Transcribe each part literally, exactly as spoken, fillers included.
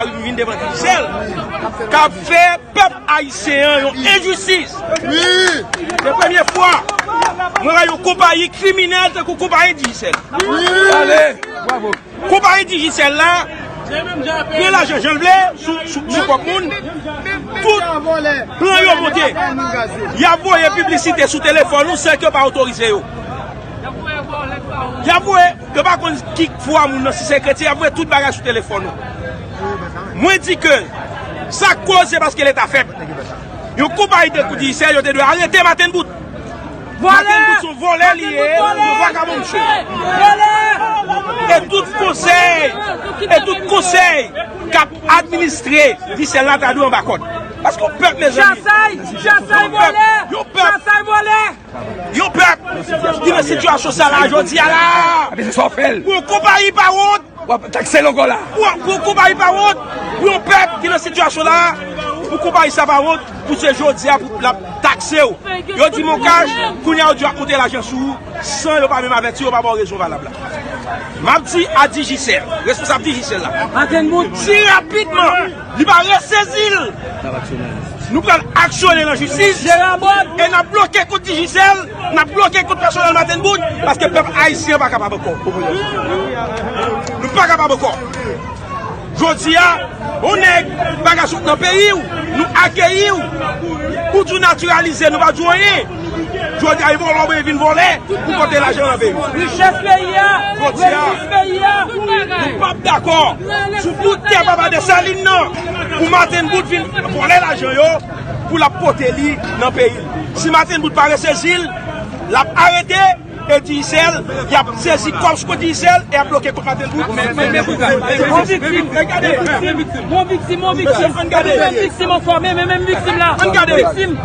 vin devan Digicel k ap fè pèp ayisyen an yon enjistis. Se premye fwa mwen wè yon konpayi kriminèl tankou konpayi Digicel. Konpayi Digicel la gen lajan jan l vle sou, sou, sou kòb moun. Tout plan yo monte. Y ap voye piblisite sou telefòn ou san ke yo pa otorize yo. Y ap voye, yo pa konn ki fwa moun nan, si se kretyen, y ap voye tout bagay sou telefòn ou. Mwen di ke sa k koz se paske Leta fèb. Yon konpayi tankou Digicel, yo te dwe arete Martin Bout. Martin Bout se yon vòlè li ye, yon vakabon misye. E tout konsèy, e tout konsèy k ap administre Digicel la ta dwe anba kòd. Paske yon pèp, mezanmi, yon pèp, yon pèp, yon pèp ki nan sitiyasyon sa la jodi a la. Pou yon konpayi pa wont, W ap takse l ankò la. Pou, pou konpayi pa wont, pou yon pèp ki nan sitiyasyon la, pou konpayi sa pa wont, pou se jodi a pou l ap takse w. Yo di MonCash, kounye a yo di yo ap monte lajan sou ou, san yo pa menm avèti yo, yo pa ba w rezon valab la. M ap di a Digicel, responsab Digicel la, di rapidman, li pa resezi l. Nou pral aksyone nan jistis e n ap bloke kont Digicel, n ap bloke kont pèsonèl Martin Bout, paske pèp ayisyen pa kapab ankò. Nou pa kapab ankò. Jodi a, yon nèg bagay sot nan peyi w, nou akeyi w, ou di w natiralize, nou pa di w anyen. Jodi a, e vòlè w vin vòlè pou pote lajan nan peyi w. Richès peyi a, jodi a, richès peyi a, nou p ap dakò sou bout tè papa Desalin nan pou Martin Bout vin vòlè lajan yo, pou l ap pote li nan peyi l. Si Martin Bout pa resezi l, l ap arete e Digicel, y ap sezi kòb sou kont Digicel e y ap bloke kont Martin Bout. Bon viktim, bon viktim, bon viktim, bon viktim. Ann gade. Menm viktim ankò, men, men, menm viktim la. Ann gade. Viktim.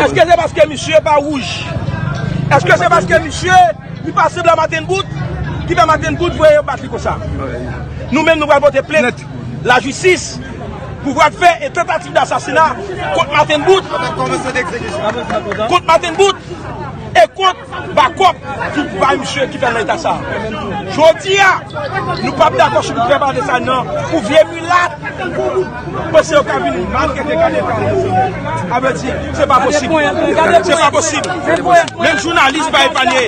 Èske se paske misye pa wouj? Èske se paske misye li pa sanble a Martin Bout ki fè Martin Bout voye yo bat li konsa? Nou menm nou pral pote plent lajistis, pouvwa de fè e tantativ dasasina kont Martin Bout, kont Martin Bout e kont bakòp ki bay misye ki fè l nan eta sa. Jodi a, nou p ap dakò sou bout tè papa Desalin nan pou vye milat. Panse yo ka vin maltrete gade. A vle di, se pa posib. Se pa posib. Menm jounalis pa epanye.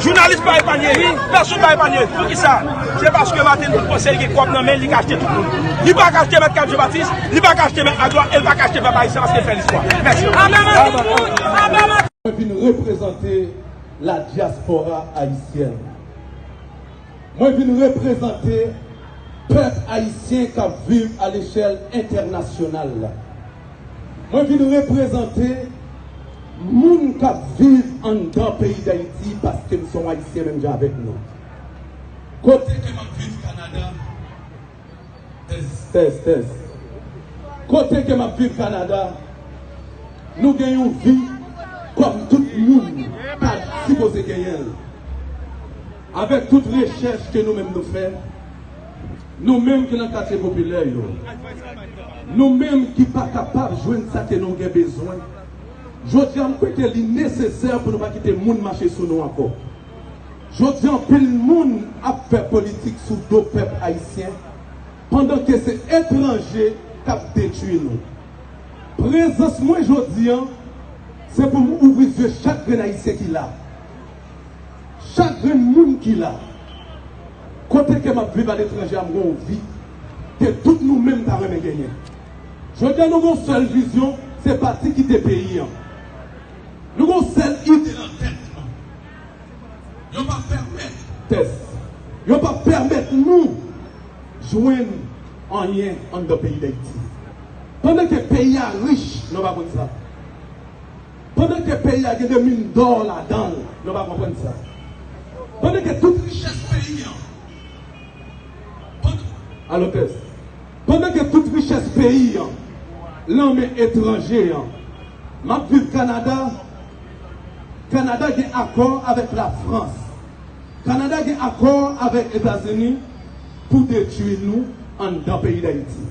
Jounalis pa epanye. Pèsonn pa epanye. Poukisa? Se paske Martin Bout panse li gen kòb nan men li, li ka achte tout moun. Li pa ka achte mèt Cap Jean Baptiste, li pa ka achte mèt Adwa, e li pa ka achte pèp ayisyen paske l fè listwa. Mèsi. Mwen vin reprezante la dyaspora ayisyèn. Mwen vin reprezante pèp ayisyen k ap viv alechèl entènasyonal la. Mwen vin reprezante moun k ap viv anndan peyi Dayiti paske m se yon Ayisyen menm jan avèk nou. Kote ke m ap viv Kanada, tès, tès, tès. Kote ke m ap viv Kanada, nou gen yon vi kòm tout moun ta sipoze genyen l. Avèk tout rechèch ke nou menm nou fè, nou menm ki nan katye popilè yo, nou menm ki pa kapab jwenn sa ke nou gen bezwen, jodi a m kwè ke li nesesè pou nou pa kite moun mache sou nou ankò. Jodi a, anpil moun ap fè politik sou do pèp ayisyen, pandan ke se etranje k ap detwi nou. Prezans mwen jodi a, se pou m ouvri zye chak grenn Ayisyen ki la. Chak grenn moun ki la. Kote ke m ap viv aletranje a, m gen yon vi ke tout nou menm ta renmen genyen. Jodi a, nou gen yon sèl vizyon, se pati kite peyi a. Nou gen yon sèl ide nan tèt nou. Yo pa pèmèt tès. Yo pa pèmèt nou jwenn anyen anndan peyi Dayiti. Pandan ke peyi a rich, nou pa konn sa. Pandan ke peyi a gen de min dò ladan l, nou pa konprann sa. Pandan ke tout richès peyi an, pandan, alo tès. Pandan ke tout richès peyi an lan men etranje an, m ap viv Kanada. Kanada gen akò avèk Lafrans. Kanada gen akò avèk Etazini pou detwi nou anndan peyi Dayiti.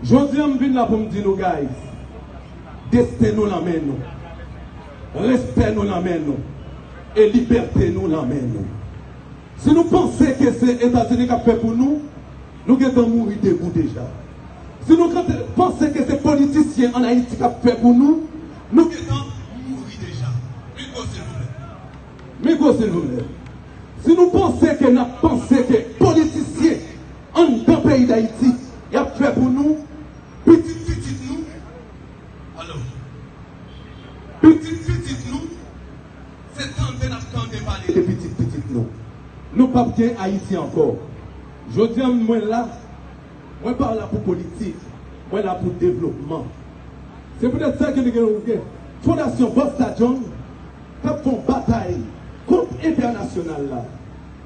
Jodi a, m vin la pou m di nou, guys, desten nou lan men nou. Respè nou lan men nou. E libète nou lan men nou. Si nou panse ke se Etazini k ap fè pou nou, Nou gentan mouri debout deja. Si nou kante- panse ke se politisyen ann Ayiti k ap fè pou nou, nou gentan mouri deja. Mikwo, silvouplè. Mikwo, silvouplè. Si nou panse ke n ap panse ke politisyen anndan peyi Dayiti y ap fè pou nou, pitit pitit nou, alo, pitit pitit nou, se tande n ap tande pale de pitit pitit nou. Nou p ap gen Ayiti ankò. Jodi a, mwen la, mwen pa la pou politik, mwen la pou devlopman. Se poutèt sa ke nou gen, nou gen Fondasyon Busta John k ap fè yon batay kont entènasyonal la,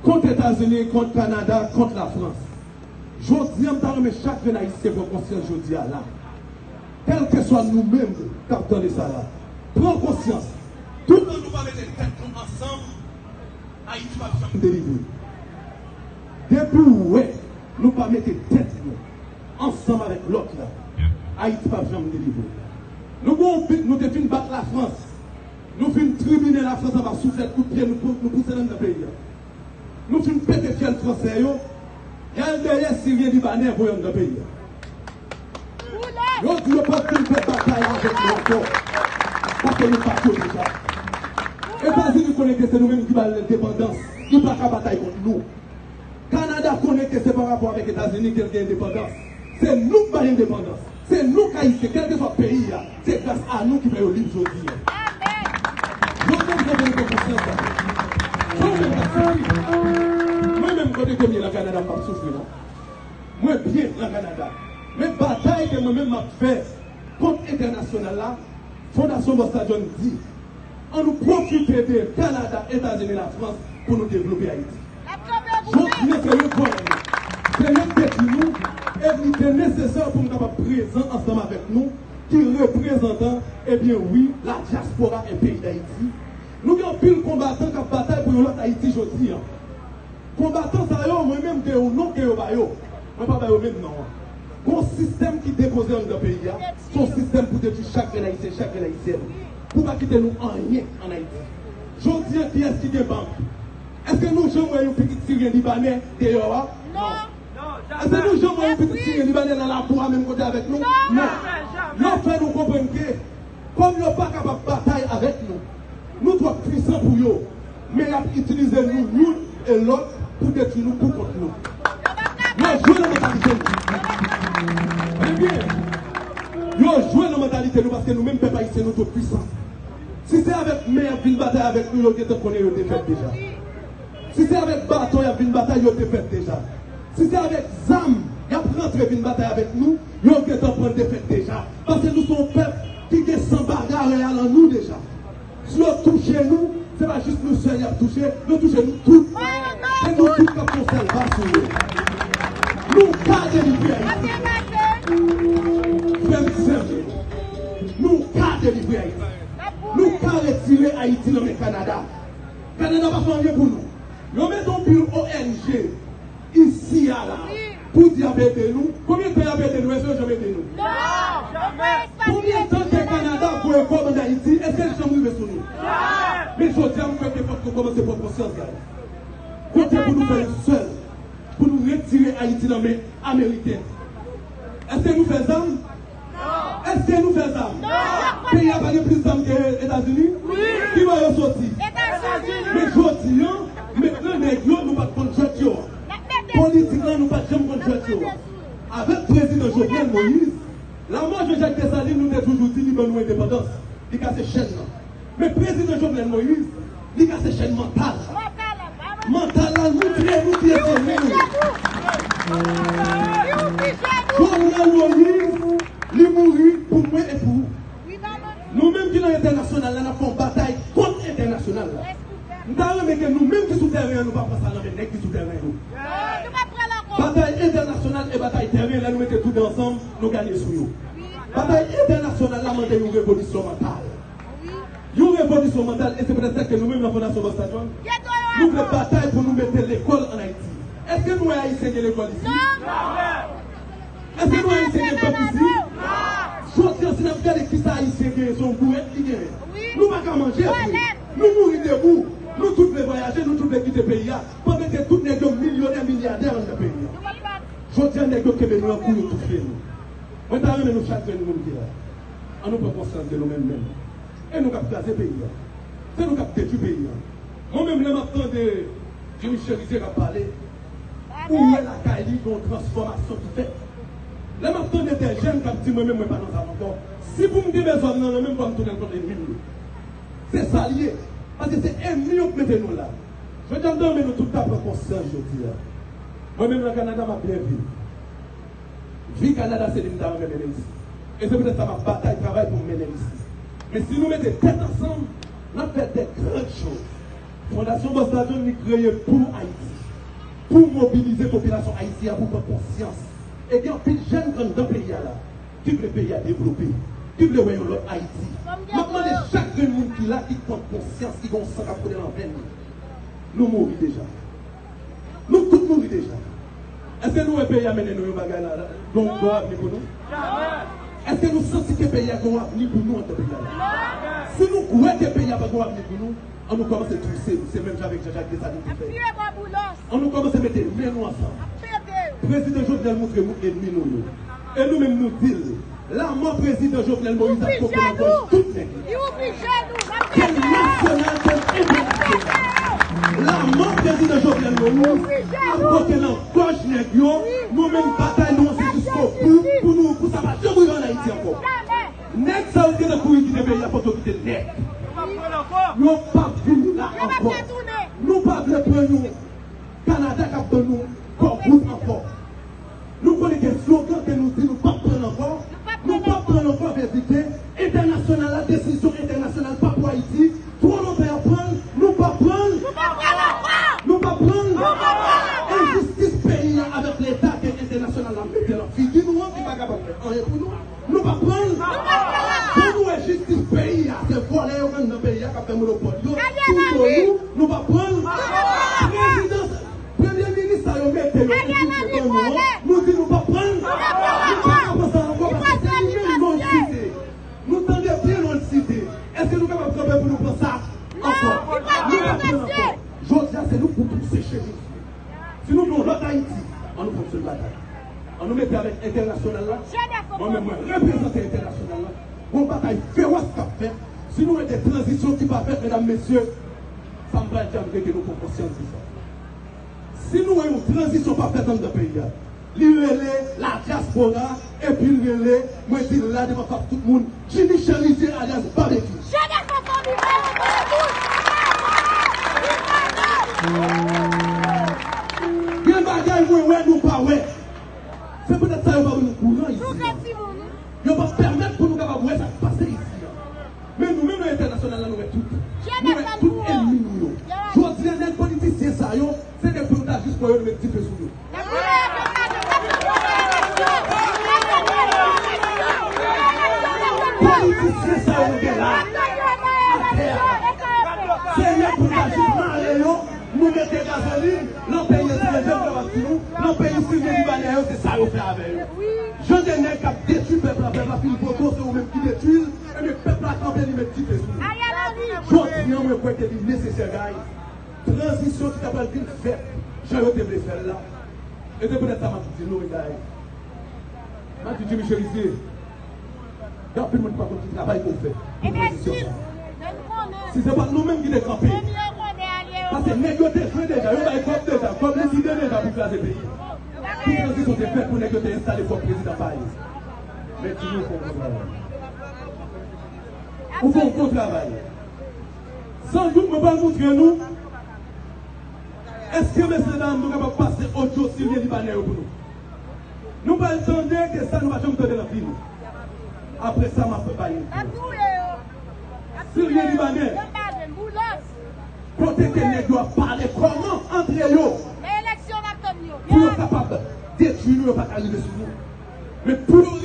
kont Etazini, kont Kanada, kont Lafrans. Jodi a, m ta renmen chak grenn Ayisyen pran konsyans jodi a la. Kèlkeswa nou menm k ap tande sa la, pran konsyans. Toutan nou pa mete tèt nou ansanm, Ayiti p ap janm delivre. Depi w wè nou pa mete tèt nou ansanm avèk lòt la, Ayiti p ap janm delivre. Nou gon bit, nou te fin bat Lafrans. Nou fin tribinen Lafrans anba souflèt kout pye nou pou- nou pouse l anndan peyi a. Nou fin pete fyèl fransè yo, y al dèyè Siryen Libanè voye anndan peyi a. Yo di yo p ap vin fè batay avèk nou ankò, paske nou bat yo deja. Etazini konnen ke se nou menm ki ba l lendepandans, li pa ka batay kont nou. Kanada konnen ke se pa rapò avèk Etazini ke l gen endepandans. Se nou k ba l endepandans. Se nou k Ayisyen, kèlkeswa peyi a, se gras a nou ki fè yo lib jodi a. Jodi a, m ta vle pran konsyans sa. Sa w menm k ap soufri. Mwen menm, kote ke m ye nan Kanada, m p ap soufri non. Mwen byen nan Kanada. Men batay ke mwen menm m ap fè kont entènasyonal la, Fondasyon Busta John di, ann nou pwofite de Kanada, Etazini, Lafrans pou nou devlope Ayiti. Jodi a, se revòl nou. Se ret tèt nou, e li te nesesè pou nou kapab prezan ansanm avèk nou, ki reprezantan, ebyen wi, la diaspora e peyi Dayiti. Nou gen anpil konbatan k ap batay pou yon lòt Ayiti jodi a. Konbatan sa yo, mwen menm, gen yon non ke yo ba yo. Mwen pa ba yo menm non an. Gon sistèm ki depoze anndan peyi a, se yon sistèm pou detwi chak grenn Ayisyen, chak grenn Ayisyèn. Pou pa kite nou anyen ann Ayiti. Jodi a, kiyès ki gen bank? Èske nou janm wè yon pitit Siryen Libanè deyò a? Non. Èske nou janm wè yon pitit Siryen Libanè nan labou a menm kote avèk nou? Non. Yo fè nou konprann ke, kòm yo pa kapab batay avèk nou, nou twò pwisan pou yo, men y ap itilize nou youn e lòt pou detwi nou pou kont nou. Yo jwe nan mantalite nou. Ebyen, yo jwe nan mantalite nou paske nou menm pèp ayisyen nou twò pwisan. Si se avèk men y ap vin batay avèk nou, yo gentan konnen yo defèt deja. Si se avèk baton y ap vin batay, yo defèt deja. Si se avèk zam y ap rantre vin batay avèk nou, yo gentan pran defèt deja. Paske nou se yon pèp ki gen san bagarè a nan nou deja. Si yo touche nou, se pa jis nou sèl y ap touche, yo touche nou tout. Se nou tout k ap fè yon sèl va sou yo. Nou ka delivre Ayiti. Frè m, sè m, nou ka delivre Ayiti. Nou ka retire Ayiti nan men Kanada. Kanada pa fè anyen pou nou. Yo mete yon pil O N G isi a la pou di y ap ede nou. Konbyen tan y ap ede nou? Èske yo janm ede nou? Konbyen tan ke Kanada voye kòb ann Ayiti? Èske l janm rive sou nou? Men jodi a, m kwè ke fòk nou kòmanse pran konsyans, guys. Kote pou nou fè yon sèl, pou nou retire Ayiti nan men Ameriken? Èske nou fè zam? Èske nou fè zam? Peyi a pa gen plis zam ke Etazini? Ki bò yo soti? Men jodi a, mentnan nèg yo, nou pa t konn jwèt yo. Politik la, nou pa t janm konn jwèt yo. Avèk prezidan Jovenel Moïse, lanmò Jean Jacques Dessalines, nou te toujou di li ban nou endepandans. Li kase chèn nan. Men prezidan Jovenel Moïse, li kase chèn mantal la. Mantal la, nou touye, nou touye Jovenel. Jovenel Moïse, li mouri pou mwen e pou ou. Nou menm ki nan entènasyonal la, n ap fè yon batay kont entènasyonal la. M ta renmen ke nou menm ki sou tèren an, nou pa pran sa nan men nèg ki sou tèren yo. Batay entènasyonal e batay tèren, lè nou mete tout de ansanm, nou ganye sou yo. Batay entènasyonal la mande yon revolisyon mantal. Yon revolisyon mantal, e se poutèt sa ke nou menm nan Fondasyon Busta John, nou vle batay pou nou mete lekòl ann Ayiti. Èske nou wè Ayisyen gen lekòl isi? Èske nou wè Ayisyen gen bank isi? Jodi a, si n ap gade kisa Ayisyen genyen, se yon bourèt li genyen. Nou pa ka manje, vre. Nou mouri debou. Nou tout vle vwayaje, nou tout vle kite peyi a. Pandan ke tout nèg yo milyonè, milyadè anndan peyi a. Jodi a, nèg yo kenbe nou nan kou, yo toufe nou. Mwen ta renmen nou chak grenn moun ki la, ann nou pran konsyans de nou menm menm. E nou k ap kraze peyi a. Se nou k ap detwi peyi a. Mwen menm, lè m ap tande Jimmy Chérizier k ap pale, ou wè lakay li gen yon transfòmasyon ki fèt. Lè m ap tande de jèn k ap di, "Mwen menm, mwen pa nan zam ankò." Si pou m kenbe zam nan nan men m, fò m tounen l kont ènmi m yo. Se sa l ye. Paske se ènmi yo k mete nou la. Jodi a, m ta renmen nou tout ta pran konsyans jodi a. Mwen menm nan Kanada, m ap byen viv. Vi Kanada se li m ta renmen mennen isit. E se poutèt sa m ap batay, travay pou m mennen l isit. Men si nou mete tèt ansanm, n ap fè de gran choz. Fondasyon Bòs Lajon li kreye pou Ayiti, pou mobilize popilasyon ayisyen an pou pran konsyans. E gen anpil jèn anndan peyi a la ki vle peyi a devlope, ki vle wè yon lòt Ayiti. M ap mande chak grenn moun ki la, ki pran konsyans, ki gen yon san k ap koule nan venn li. Nou mouri deja. Nou tout mouri deja. Èske nou wè peyi a mennen nou yon bagay la, la, yon bon avni pou nou? Èske nou santi ke peyi a gen yon avni pou nou anndan peyi a la? Si nou kwè ke peyi a pa gen yon avni pou nou, ann nou kòmanse touse nou, se menm jan avèk Jean-Jacques Dessalines te fè. Ann nou kòmanse mete men nou ansanm. Prezidan Jovenel montre nou ènmi nou yo. E nou menm nou di l, lanmò prezidan Jovenel Moïse ap koke nan gòj tout nèg yo. Kèl nasyonal, kèl entènasyonal. Lanmò prezidan Jovenel Moïse ap koke nan gòj nèg yo. Nou menm batay nou an se jiskobou pou nou, pou sa pa janm rive ann Ayiti ankò. Nèg sa yo ki te kouri kite peyi a, fòk yo kite l nèt. Yo p ap vini la ankò. Nou pa vle pran yon Kanada k ap ban nou kòbout ankò. Nou konnen gen slogan ke nou di nou p ap pran l ankò. Nou p ap pran l ankò vle di ke entènasyonal la, desizyon entènasyonal pa pou Ayiti. Twò lontan y ap pran l, nou p ap pran l. Nou p ap pran l. Enjistis peyi a avèk Leta ke entènasyonal la mete nan figi nou an ki pa kapab fè anyen pou nou. Nou p ap pran l. Pou nou wè jistis peyi a, se vòlè yo k anndan peyi a k ap fè monopòl yo sou do nou. Nou p ap pran l. Prezidan, premye minis sa yo mete yo pou touche ban nou an, nou di nou p ap pran l. Nou pa ka pran sa ankò paske se li menm nou site. Nou tande byen nou site. Èske nou kapab kanpe pou nou pran sa ankò? Nou p ap pran l ankò. Jodi a, se nou pou touse chemiz nou. Si nou vle yon lòt Ayiti, ann nou fonksyone batay. Ann nou mete avèk entènasyonal la. Mwen menm, mwen reprezante entènasyonal la. Gon batay fewòs k ap fèt. Si nou wè de tranzisyon ki pa fèt, medam, mesye, sa m pral di a, m vle ke nou pran konsyans de sa. Si nou wè yon tranzisyon pa fèt anndan peyi a, li rele ladyaspora, epi l rele, mwen di l la devan fas tout moun, Jimmy Chérizier alyas Babekyou. Gen bagay mwen wè nou pa wè. Se poutèt sa yo pa vin kouran isi a. Yo p ap pèmèt pou nou kapab wè sa k pase isi a. Men nou menm nan entènasyonal la, nou wè tout. Nou wè tout ènmi nou yo. Jodi a, nèg politisyen sa yo, se nèg pou nou ta jis pran yo, nou met dife sou yo. Politisyen sa yo nou gen la, atè a, se nèg pou nou ta jis mare yo, nou mete gazolin nan peyi etranje, m kapab di nou, nan peyi siryen libanè yo, se sa yo fè avè yo. Jan de nèg k ap detwi pèp la, pèp la fin vote w, se ou menm ki detwi l, ebyen pèp la kanpe, li met dife sou nou. Jodi a, mwen kwè ke li nesesè, guys. Tranzisyon ki ta pral vin fèt, jan yo te vle fè l la. E se poutèt sa m ap di nou, guys. M ap di Jimmy Chérizier, gen anpil moun ki pa konn ki travay pou w fè pou tranzisyon sa. Si se pa t nou menm ki te kanpe, paske nèg yo te jwe deja, yo bay kòb deja, kòb likide deja pou kraze peyi. Pou tranzisyon te fèt, pou nèg yo te enstale, fòk prezidan pa ale. Men Jimmy fè yon bon travay. Ou fè yon bon travay. San dout, mwen pral montre nou. Èske, mesye dam, nou kapab pase odyo siryen libanè yo pou nou? Nou pral tande de sa nou pa janm tande nan vi nou. Apre sa, m ap bay yon siryen libanè. Kote ke nèg yo ap pale kòman antre yo pou yo kapab detwi nou, yo pa ka rive sou nou. Men pou yo